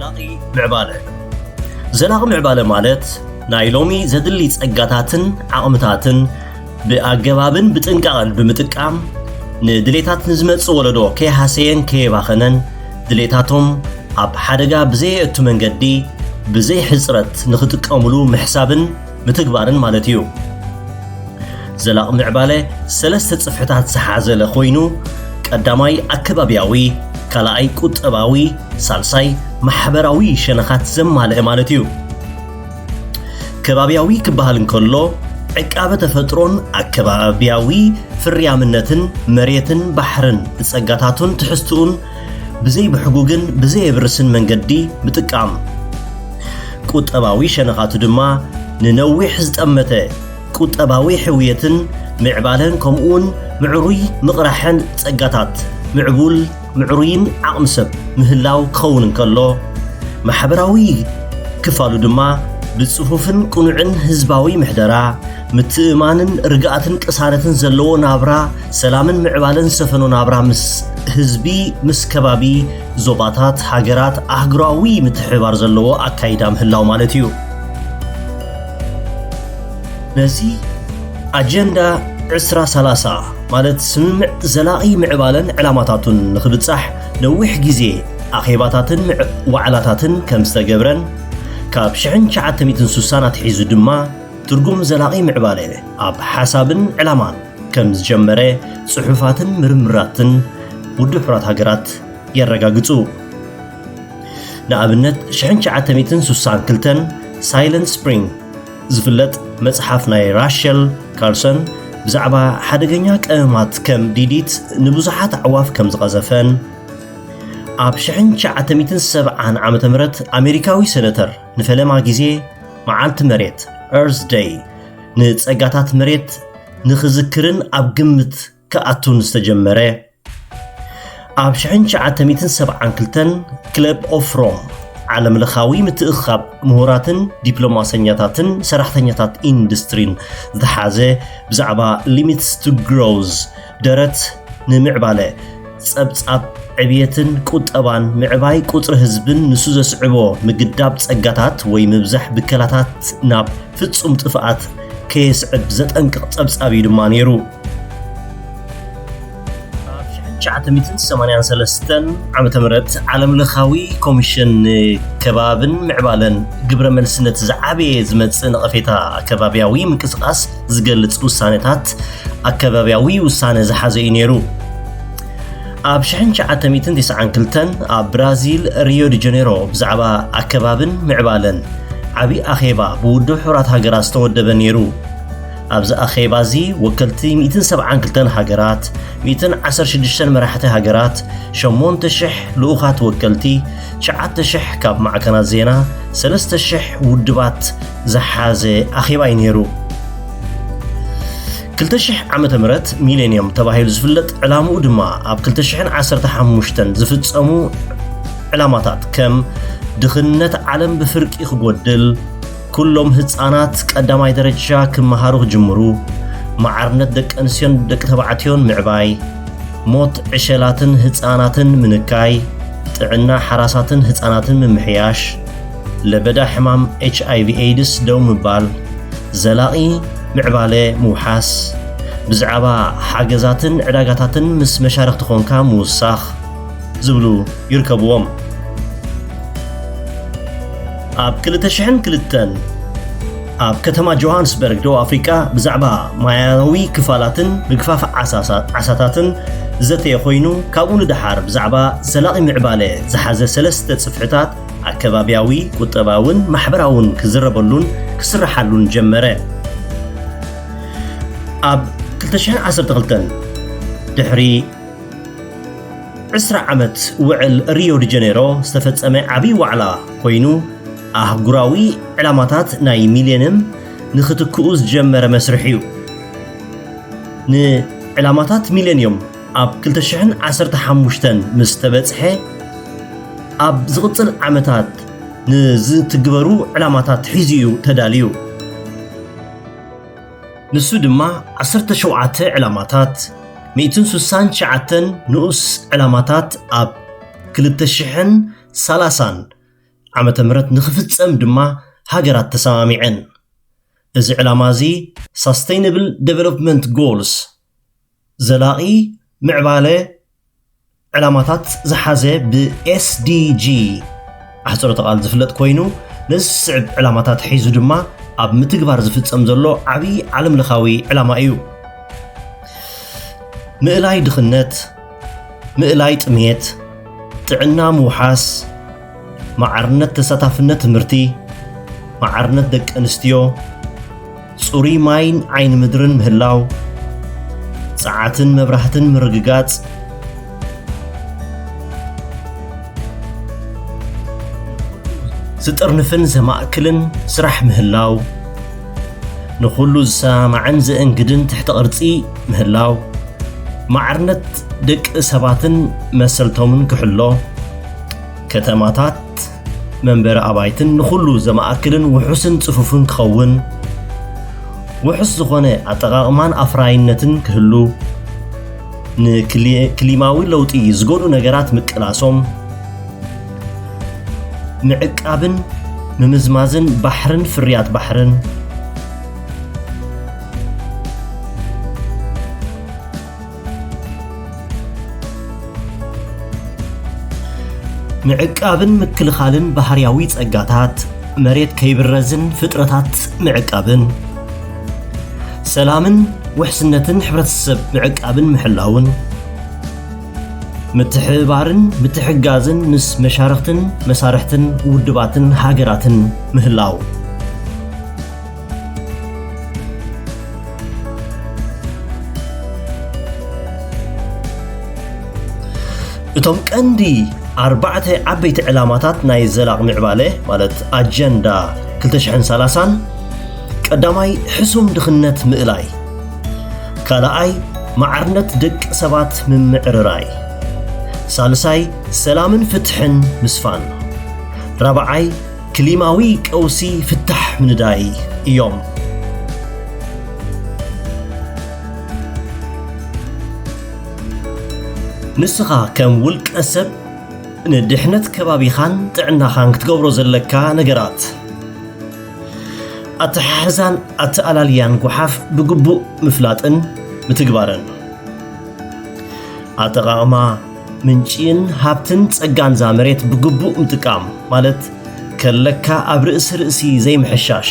ዘላቒ ምዕባለ። ዘላቒ ምዕባለ ማለት ናይ ሎሚ ዘድሊ ጸጋታትን ዓቕምታትን ብኣገባብን ብጥንቃቐን ብምጥቃም ንድሌታት ንዝመጽእ ወለዶ ከይሃሰየን ከየባኸነን ድሌታቶም ኣብ ሓደጋ ብዘየእቱ መንገዲ ብዘይ ሕጽረት ንኽጥቀምሉ ምሕሳብን ምትግባርን ማለት እዩ። ዘላቒ ምዕባለ ሰለስተ ጽፍሕታት ዝሓዘለ ኮይኑ ቀዳማይ ኣከባብያዊ፣ ካልኣይ ቁጠባዊ፣ ሳልሳይ ማሕበራዊ ሸነኻት ዘማልአ ማለት እዩ። ከባብያዊ ክበሃል እንከሎ ዕቃበ ተፈጥሮን ኣከባብያዊ ፍርያምነትን መሬትን ባሕርን ጸጋታቱን ትሕዝትኡን ብዘይብሕጉግን ብዘየብርስን መንገዲ ምጥቃም። ቁጠባዊ ሸነኻቱ ድማ ንነዊሕ ዝጠመተ ቁጠባዊ ሕውየትን ምዕባለን ከምኡውን ምዕሩይ ምቕራሕን ጸጋታት ምዕቡል ምዕሩይን ዓቕሚ ሰብ ምህላው ክኸውን እንከሎ ማሕበራዊ ክፋሉ ድማ ብጽፉፍን ቅኑዕን ህዝባዊ ምሕደራ ምትእማንን ርግኣትን ቅሳነትን ዘለዎ ናብራ ሰላምን ምዕባለን ዝሰፈኖ ናብራ ምስ ህዝቢ ምስ ከባቢ ዞባታት ሃገራት ኣህጉራዊ ምትሕብባር ዘለዎ ኣካይዳ ምህላው ማለት እዩ። ነዚ ኣጀንዳ ዕስራ ሰላሳ ማለት ስምምዕ ዘላቒ ምዕባለን ዕላማታቱን ንኽብጻሕ ነዊሕ ግዜ ኣኼባታትን ዋዕላታትን ከም ዝተገብረን ካብ ሽሕን ትሽዓተ ሚእትን ስሳን ኣትሒዙ ድማ ትርጉም ዘላቒ ምዕባለ ኣብ ሓሳብን ዕላማን ከም ዝጀመረ ጽሑፋትን ምርምራትን ውድብ ሕራት ሃገራት የረጋግጹ። ንኣብነት ሽሕን ትሽዓተ ሚእትን ስሳን ክልተን ሳይለንት ስፕሪንግ ዝፍለጥ መጽሓፍ ናይ ራሸል ካርሰን ብዛዕባ ሓደገኛ ቀመማት ከም ዲዲት ንብዙሓት ኣዕዋፍ ከም ዝቐዘፈን ኣብ ሽሕን ትሽዓተ ሚእትን ሰብዓን ዓመተ ምህረት ኣሜሪካዊ ሰነተር ንፈለማ ግዜ መዓልቲ መሬት፣ ኤርዝ ደይ፣ ንጸጋታት መሬት ንኽዝክርን ኣብ ግምት ክኣቱን ዝተጀመረ። ኣብ ሽሕን ትሽዓተ ሚእትን ሰብዓን ክልተን ክለብ ኦፍ ሮም ዓለምለኻዊ ምትእኽኻብ ምሁራትን ዲፕሎማሰኛታትን ሰራሕተኛታት ኢንዱስትሪን ዝሓዘ ብዛዕባ ሊሚትስ ቱ ግሮዝ ደረት ንምዕባለ ጸብጻብ ዕብየትን ቁጠባን ምዕባይ ቁጽሪ ህዝብን ንሱ ዘስዕቦ ምግዳብ ጸጋታት ወይ ምብዛሕ ብከላታት ናብ ፍጹም ጥፍኣት ከየስዕብ ዘጠንቅቕ ጸብጻብ እዩ ድማ ነይሩ። ኣብ ሽሕን ትሽዓተ ሚእትን ሰማንያን ሰለስተን ዓመተ ምህረት ዓለምለኻዊ ኮሚሽን ንከባብን ምዕባለን ግብረ መልሲ ነቲ ዝዓበየ ዝመጽእ ነቐፌታ ኣከባብያዊ ምንቅስቓስ ዝገልጽ ውሳነታት ኣከባብያዊ ውሳነ ዝሓዘ እዩ ነይሩ። ኣብ ሽሕን ትሽዓተ ሚእትን ተስዓን ክልተን ኣብ ብራዚል ሪዮ ዲ ጀኔሮ ብዛዕባ ኣከባብን ምዕባለን ዓቢ ኣኼባ ብውድብ ሕቡራት ሃገራት ዝተወደበ ነይሩ። ኣብዚ ኣኼባ እዚ ወከልቲ ሚእትን ሰብዓን ክልተን ሃገራት፣ ሚእትን ዓሰርተ ሽዱሽተን መራሕቲ ሃገራት፣ ሸሞንተ ሽሕ ልኡኻት ወከልቲ፣ ትሽዓተ ሽሕ ካብ ማዕከናት ዜና፣ ሰለስተ ሽሕ ውድባት ዝሓዘ ኣኼባ እዩ ነይሩ። ክልተ ሽሕ ዓመተ ምህረት ሚሌንየም ተባሂሉ ዝፍለጥ ዕላምኡ ድማ ኣብ ክልተ ሽሕን ዓሰርተ ሓሙሽተን ዝፍጸሙ ዕላማታት ከም ድኽነት ዓለም ብፍርቂ ክጎድል፣ ኩሎም ህጻናት ቀዳማይ ደረጃ ክመሃሩ ክጅምሩ፣ ማዕርነት ደቂ ኣንስትዮን ደቂ ተባዕትዮን ምዕባይ፣ ሞት ዕሸላትን ህጻናትን ምንካይ፣ ጥዕና ሓራሳትን ህጻናትን ምምሕያሽ፣ ለበዳ ሕማም ኤች ኣይ ቪ ኤድስ ደው ምባል፣ ዘላቒ ምዕባለ ምውሓስ፣ ብዛዕባ ሓገዛትን ዕዳጋታትን ምስ መሻርኽቲ ኾንካ ምውሳኽ ዝብሉ ይርከብዎም። ኣብ ክልተ ሽሕን ክልተን ኣብ ከተማ ጆሃንስበርግ ደቡብ ኣፍሪቃ ብዛዕባ ማያዊ ክፋላትን ምግፋፍ ዓሳሳ-፣ ዓሳታትን ዝዘተየ ኮይኑ ካብኡ ንደሓር ብዛዕባ ዘላቒ ምዕባለ ዝሓዘ ሰለስተ ጽፍሕታት ኣከባብያዊ፣ ቁጠባውን ማሕበራውን ክዝረበሉን ክስርሓሉን ጀመረ። ኣብ ክልተ ሽሕን ዓሰርተ ክልተን ድሕሪ ዕስራ ዓመት ውዕል ሪዮ ዲ ጀኔሮ ዝተፈጸመ ዓቢ ዋዕላ ኮይኑ ኣህጉራዊ ዕላማታት ናይ ሚሌንየም ንኽትክኡ ዝጀመረ መስርሕ እዩ። ንዕላማታት ሚሌንዮም ኣብ ክልተ ሽሕን ዓሰርተ ሓሙሽተን ምስ ተበጽሐ ኣብ ዝቕጽል ዓመታት ንዝትግበሩ ዕላማታት ሒዙ እዩ ተዳልዩ። ንሱ ድማ ዓሰርተ ሸውዓተ ዕላማታት፣ ሚእትን ስሳን ትሽዓተን ንኡስ ዕላማታት ኣብ ክልተ ሽሕን ሰላሳን ዓመተ ምህረት ንክፍጸም ድማ ሃገራት ተሰማሚዐን። እዚ ዕላማ እዚ Sustainable Development Goals፣ ዘላቒ ምዕባለ ዕላማታት ዝሓዘ፣ ብ S D G ኣሕጽሮተ ቃል ዝፍለጥ ኮይኑ፣ ነዚ ዝስዕብ ዕላማታት ሒዙ ድማ ኣብ ምትግባር ዝፍጸም ዘሎ ዓብዪ ዓለምለኻዊ ዕላማ እዩ። ምእላይ ድኽነት፣ ምእላይ ጥሜት፣ ጥዕና ምውሓስ፣ ማዕርነት ተሳታፍነት ትምህርቲ፣ ማዕርነት ደቂ ኣንስትዮ፣ ጽሩይ ማይን ዓይኒ ምድርን ምህላው፣ ጸዓትን መብራህትን ምርግጋጽ፣ ዝጥርንፍን ዘማእክልን ስራሕ ምህላው፣ ንኹሉ ዝሰማማዕን ዘእንግድን ትሕተ ቅርጺ ምህላው፣ ማዕርነት ደቂ ሰባትን መሰልቶምን ክሕሎ፣ ከተማታት መንበሪ ኣባይትን ንኹሉ ዘማእክልን ውሑስን ጽፉፍን ክኸውን፣ ውሑስ ዝኾነ ኣጠቓቕማን ኣፍራይነትን ክህሉ፣ ንክሊ-፣ ክሊማዊ ለውጢ ዝጎድኡ ነገራት ምቅላሶም፣ ምዕቃብን ምምዝማዝን ባሕርን ፍርያት ባሕርን፣ ምዕቃብን ምክልኻልን ባህርያዊ ጸጋታት፣ መሬት ከይብረዝን ፍጥረታት ምዕቃብን፣ ሰላምን ውሕስነትን ሕብረተሰብ ምዕቃብን ምሕላውን፣ ምትሕብባርን ምትሕጋዝን ምስ መሻርኽትን መሳርሕትን ውድባትን ሃገራትን ምህላው። እቶም ቀንዲ ኣርባዕተ ዓበይቲ ዕላማታት ናይ ዘላቕ ምዕባለ፣ ማለት ኣጀንዳ ክልተ ሽሕን ሰላሳን፣ ቀዳማይ፣ ሕሱም ድኽነት ምእላይ፣ ካልኣይ፣ ማዕርነት ደቂ ሰባት ምምዕርራይ፣ ሳልሳይ፣ ሰላምን ፍትሕን ምስፋን፣ ራብዓይ፣ ክሊማዊ ቀውሲ ፍታሕ ምንዳይ እዮም። ንስኻ ከም ውልቀ ሰብ ንድሕነት ከባቢኻን ጥዕናኻን ክትገብሮ ዘለካ ነገራት። ኣተሓሕዛን ኣተኣላልያን ጓሓፍ ብግቡእ ምፍላጥን ምትግባርን። ኣጠቓቕማ ምንጪን ሃብትን ጸጋን እዛ መሬት ብግቡእ ምጥቃም፣ ማለት ከለካ ኣብ ርእሲ ርእሲ ዘይምሕሻሽ።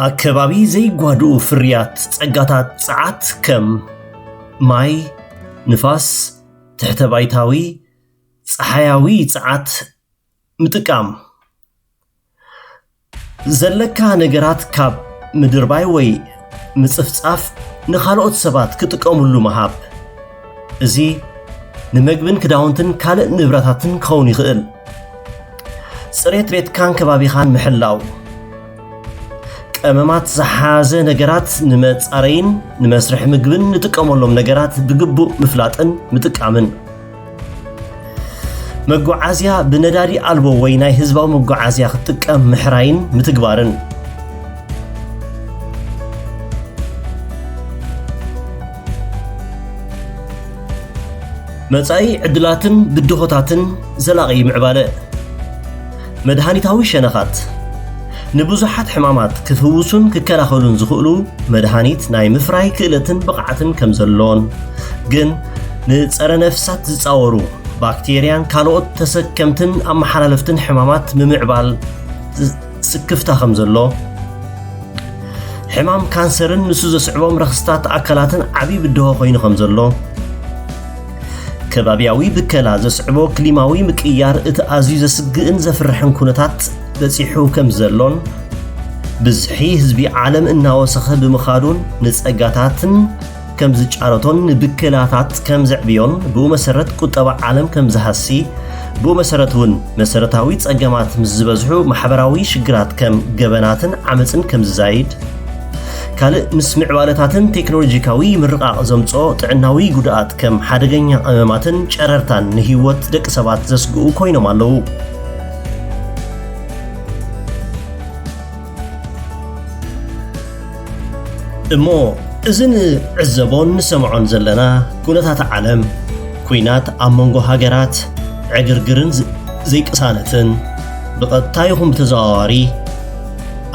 ኣከባቢ ዘይጓድኡ ፍርያት ጸጋታት ጸዓት ከም ማይ፣ ንፋስ፣ ትሕተ ባይታዊ፣ ጸሓያዊ ጸዓት ምጥቃም። ዘለካ ነገራት ካብ ምድርባይ ወይ ምጽፍጻፍ ንኻልኦት ሰባት ክጥቀሙሉ ምሃብ። እዚ ንመግብን ክዳውንትን ካልእ ንብረታትን ክኸውን ይኽእል። ጽሬት ቤትካን ከባቢኻን ምሕላው። ቀመማት ዝሓዘ ነገራት ንመጻረይን ንመስርሒ ምግብን ንጥቀመሎም ነገራት ብግቡእ ምፍላጥን ምጥቃምን። መጓዓዝያ ብነዳዲ ኣልቦ ወይ ናይ ህዝባዊ መጓዓዝያ ክትጥቀም ምሕራይን ምትግባርን። መጻኢ ዕድላትን ብድሆታትን ዘላቒ ምዕባለ። መድሃኒታዊ ሸነኻት። ንብዙሓት ሕማማት ክፍውሱን ክከላኸሉን ዝኽእሉ መድሃኒት ናይ ምፍራይ ክእለትን ብቕዓትን ከም ዘሎን፣ ግን ንጸረ ነፍሳት ዝጻወሩ ባክቴርያን ካልኦት ተሰከምትን ኣመሓላለፍትን ሕማማት ምምዕባል ዝ-፣ ስክፍታ ከም ዘሎ፣ ሕማም ካንሰርን ንሱ ዘስዕቦም ረኽስታት ኣካላትን ዓቢ ብድሆ ኮይኑ ከም ዘሎ፣ ከባብያዊ ብከላ ዘስዕቦ ክሊማዊ ምቅያር እቲ ኣዝዩ ዘስግእን ዘፍርሕን ኩነታት በጺሑ ከም ዘሎን፣ ብዝሒ ህዝቢ ዓለም እናወሰኸ ብምኻዱን ንጸጋታትን ከም ዝጫረቶን ንብከላታት ከም ዘዕብዮን፣ ብኡ መሰረት ቁጠባ ዓለም ከም ዝሃሲ፣ ብኡ መሰረት እውን መሰረታዊ ጸገማት ምስ ዝበዝሑ ማሕበራዊ ሽግራት ከም ገበናትን ዓመጽን ከም ዝዛይድ፣ ካልእ ምስ ምዕባለታትን ቴክኖሎጂካዊ ምርቓቕ ዘምጽኦ ጥዕናዊ ጉድኣት ከም ሓደገኛ ቀመማትን ጨረርታን ንህይወት ደቂ ሰባት ዘስግኡ ኮይኖም ኣለዉ። እሞ እዚ ንዕዘቦን ንሰምዖን ዘለና ኩነታት ዓለም ኲናት ኣብ መንጎ ሃገራት ዕግርግርን ዘይቅሳነትን ብቐጥታ ይኹን ብተዘዋዋሪ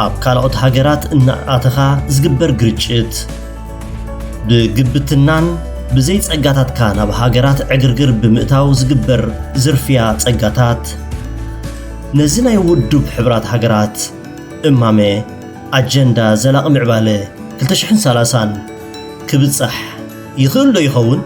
ኣብ ካልኦት ሃገራት እናኣተኻ ዝግበር ግርጭት፣ ብግብትናን ብዘይ ጸጋታትካ ናብ ሃገራት ዕግርግር ብምእታው ዝግበር ዝርፍያ ጸጋታት፣ ነዚ ናይ ውዱብ ሕብራት ሃገራት እማመ ኣጀንዳ ዘላቒ ምዕባለ ክልተ ሽሕን ሰላሳን ክብጻሕ ይኽእል ዶ ይኸውን?